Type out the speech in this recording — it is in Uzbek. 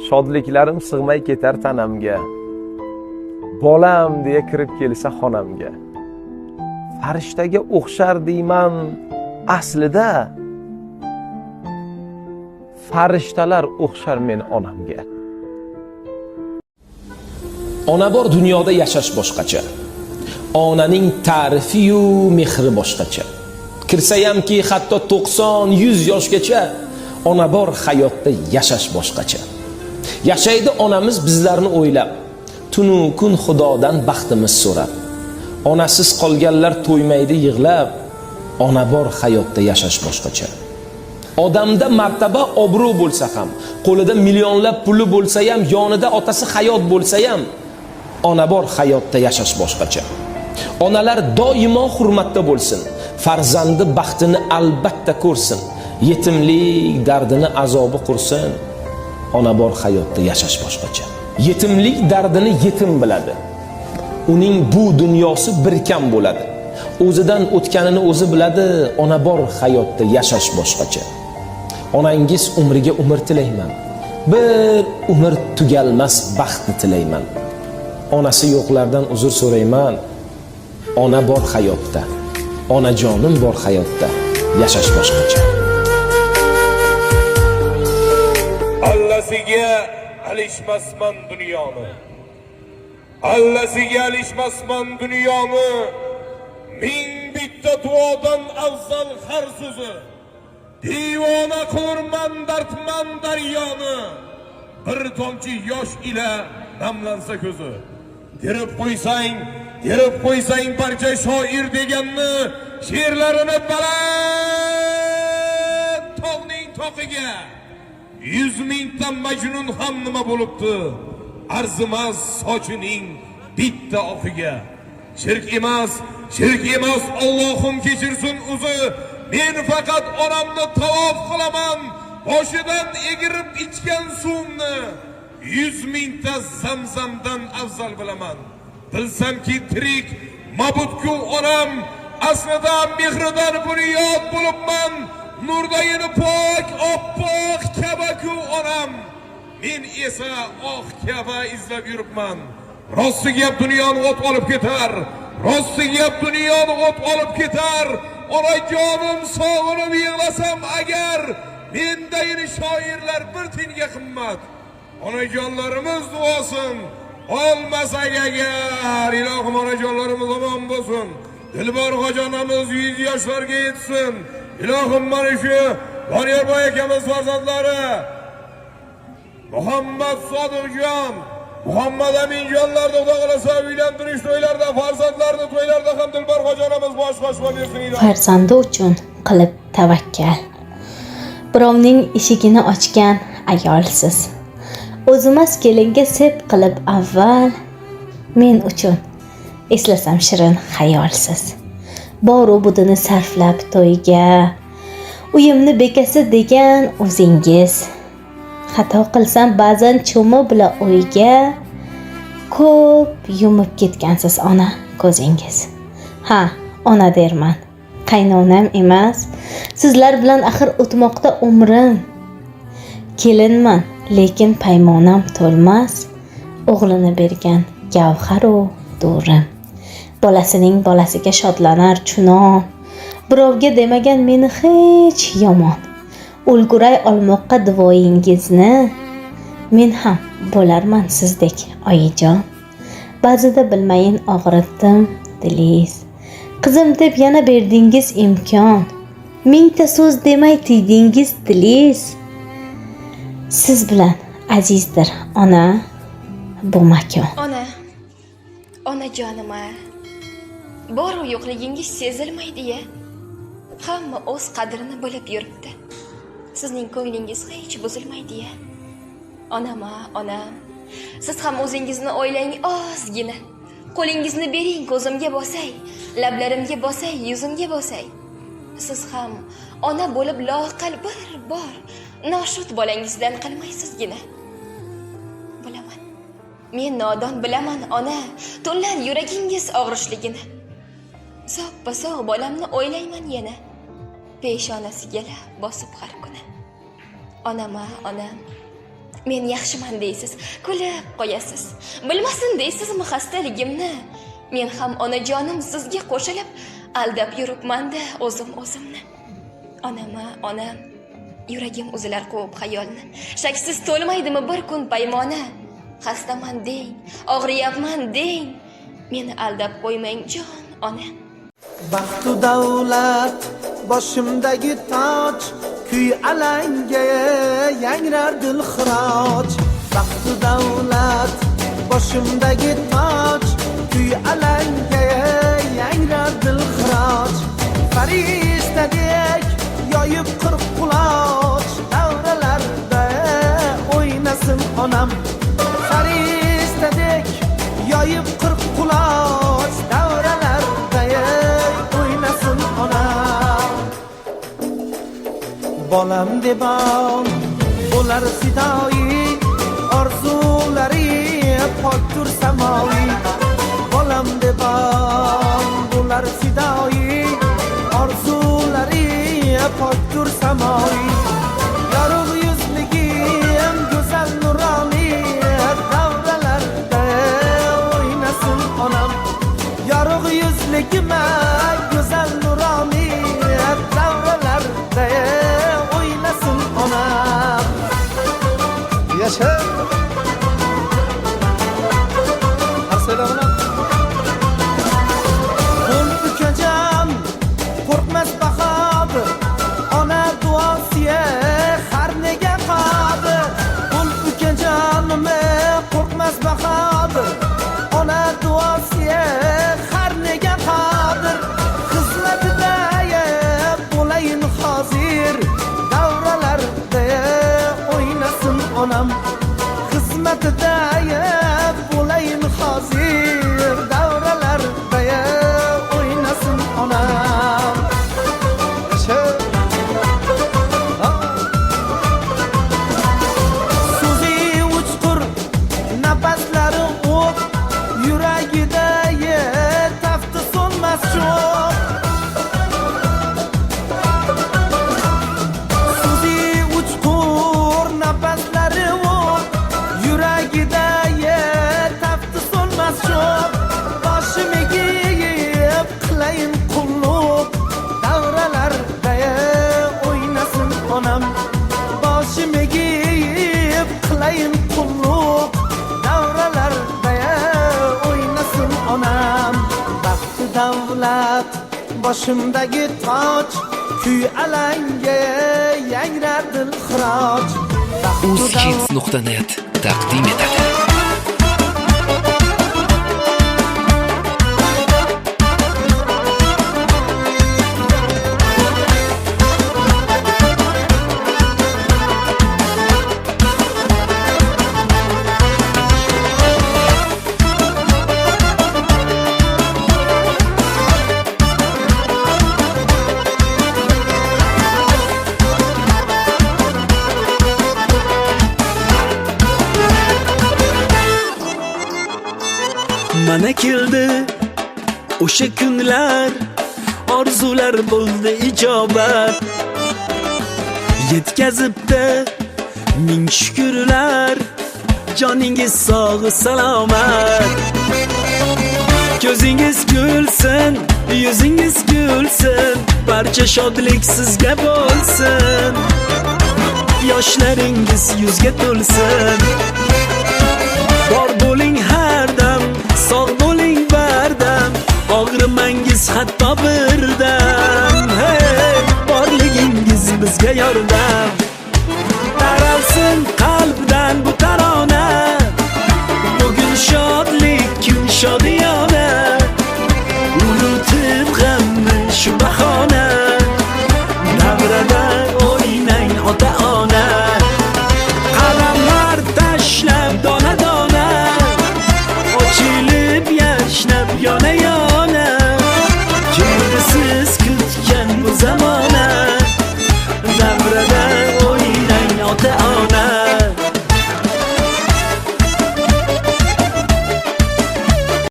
Shodliklarim sig'may ketar tanamga. Bolam deya kirib kelsa xonamga. Farishtaga o'xshar deyman aslida, farishtalar o'xshar meni onamga. Ona bor dunyoda yashash boshqacha. Onaning ta'rifi-yu mehri boshqacha. Kirsayamki hatto 90-100 yoshgacha ona bor hayotda yashash boshqacha. Yashaydi onamiz bizlarni o'ylab, tunu kun Xudodan baxtimiz so'rab. Onasiz qolganlar to'ymaydi yig'lab, ona bor hayotda yashash boshqacha. Odamda martaba, obro' bo'lsa ham, qo'lida millionlab puli bo'lsa ham, yonida otasi hayot bo'lsa ham, ona bor hayotda yashash boshqacha. Onalar doimo hurmatda bo'lsin, farzandi baxtini albatta ko'rsin, yetimlik dardini azobi qursin. Ona bor hayotda yashash boshqacha. Yetimlik dardini yetim biladi. Uning bu dunyosi bir kam bo'ladi. O'zidan o'tganini o'zi biladi, ona bor hayotda yashash boshqacha. Onangiz umriga umr tilayman. Bir umr tugalmas baxtni tilayman. Onasi yo'qlardan uzr so'rayman. Ona bor hayotda, onajonim bor hayotda yashash boshqacha. Allasiga alishmasman dunyoni. Allasiga alishmasman dunyoni. Ming bitta duodan afzal har so'zi. Devona qilurman dardman daryoni. Bir tomchi yosh ila namlansa ko'zi. Terib qo'ysang, terib qo'ysang barcha shoir deganni, she'rlarini baland tog'ning toqiga. 100 mingta Majnun ham nima bo'libdi? Arzimas sochining bitta oqiga. Shirk emas, shirk emas, Allohim kechirsin o'zi. Men faqat onamni tavof qilaman, boshidan egirib ichgan suvimni 100 mingta Zamzamdan afzal bilaman. Bilsamki tirik mabudku onam, aslida mehridan bunyod bo'libman. Nurdayini pok, oppoq kabaku onam. Men esa oq kaba izlab yuribman. Rosti gap dunyoni o't olib ketar. Rosti gap dunyoni o't olib ketar. Onajonim sog'inib yig'lasam agar, mendayini shoirlar bir tiyinga qimmat. Onajonlarimiz duosin olmasak agar, ilohim onajonlarimiz omon bo'lsin. Dilbar xo'janamiz 100 yoshlarga yetsin. Ilohim mana shu Doniyorboy akamiz farzandlari Muhammad Sodiqjon, Muhammad Aminjonlarni Xudo xohlasa uylantirish to'ylarida, farzandlarini to'ylarida ham Dilbar xo'janamiz bosh qo'shma bersin ilohim. Farzandi uchun qilib tavakkal. Birovning eshigini ochgan ayolsiz. O'zimas kelinga sep qilib avval, men uchun eslasam shirin xayolsiz. Boru budini sarflab to'yga, uyimni bekasi degan o'zingiz. Xato qilsam ba'zan cho'mib-la o'yga, ko'p yumib ketgansiz ona ko'zingiz. Ha, ona derman, qaynonam emas, sizlar bilan axir o'tmoqda umrim. Kelinman, lekin paymonam to'lmas, o'g'lini bergan gavharu durim. Bolasining bolasiga shodlanar chunon, birovga demagan meni hech yomon. Ulguray olmoqqa duoyingizni, men ham bo'larman sizdek oyijon. Ba'zida bilmayin og'ritdim dilingiz. Qizim deb yana berdingiz imkon. Mingta so'z demay tiydingiz dilingiz. Siz bilan azizdir ona bu makon. Ona, onajonim-a, boru yo'qligingiz sezilmaydi-ya. Hamma o'z qadrini bilib yuribdi. Sizning ko'nglingiz hech buzilmaydi-ya. Onam-a, onam, siz ham o'zingizni o'ylang ozgina. Qo'lingizni bering, ko'zimga bosay, lablarimga bosay, yuzimga bosay. Siz ham ona bo'lib loaqal bir bor noshud bolangizdan qilmaysizgina. Bilaman. Men nodon bilaman, ona, tunlar yuragingiz og'rishligini. Soppa sog' bolamni o'ylayman yana. Peshonasiga lab bosib har kuni. Onam-a, onam. Men yaxshiman deysiz, kulib qo'yasiz. Bilmasin deysizmi xastaligimni? Men ham onajonim sizga qo'shilib aldab yuribman-da o'zim o'zimni. Onama, onam, yuragim uzilar quvib xayolni. Shaksiz to'lmaydimi bir kun paymona? Xastaman deng, og'riyapman deng. Meni aldab qo'ymang jon ona. Baxtu davlat boshimdagi toj, kuy alanga yangrar dilxiroj. Baxtu davlat boshimdagi toj, kuy alanga yangrar dilxiroj. Farishtadek yoyib 40 quloch, davralarda o'ynasin onam. Farishtadek yoyib 40 quloch, davralarda o'ynasin onam. Bolam debon bo'lar fidoyi, orzulari pokdur samoviy. Bolam debon bo'lar fidoyi, orzulari pokdur samoviy. Yorug' yuzligim go'zal nuroniy, davralarda o'ynasin onam. Yorug' yuzligim go'zal nuroniy, davralarda o'ynasin onam. Yasha. Qo'l ukajon qo'rqmas bahodir, ona duosiya har nega qodir. Qo'l ukajonim qo'rqmas bahodir, ona duosiya har nega qodir. Xizmatida bo'layin hozir, davralarda o'ynasin onam. Xizmatida bo'layin hozir, davralarda o'ynasin onam. So'zi uchqur, nafaslari o't, yuragida tafti so'nmas cho'g'. So'zi uchqur, nafaslari o't, yuragida tafti so'nmas cho'g'. Boshim egib qilayin qulluq, davralarda o'ynasin onam. Boshim egib qilayin qulluq, davralarda o'ynasin onam. Baxtu davlat boshimdagi toj, kuy alanga yangrar dilxiroj. Uzhits.net taqdim etadi. Mana keldi o'sha kunlar, orzular bo'ldi ijobat. Yetkazibdi ming shukrlar, joningiz sog' salomat. Ko'zingiz kulsin, yuzingiz kulsin, barcha shodlik sizga bo'lsin. Yoshlaringiz yuzga to'lsin. Bor bo'ling har dam, sog' bo'ling bardam, og'rimangiz hatto birdam. Hey, borligingiz bizga yordam. Taralsin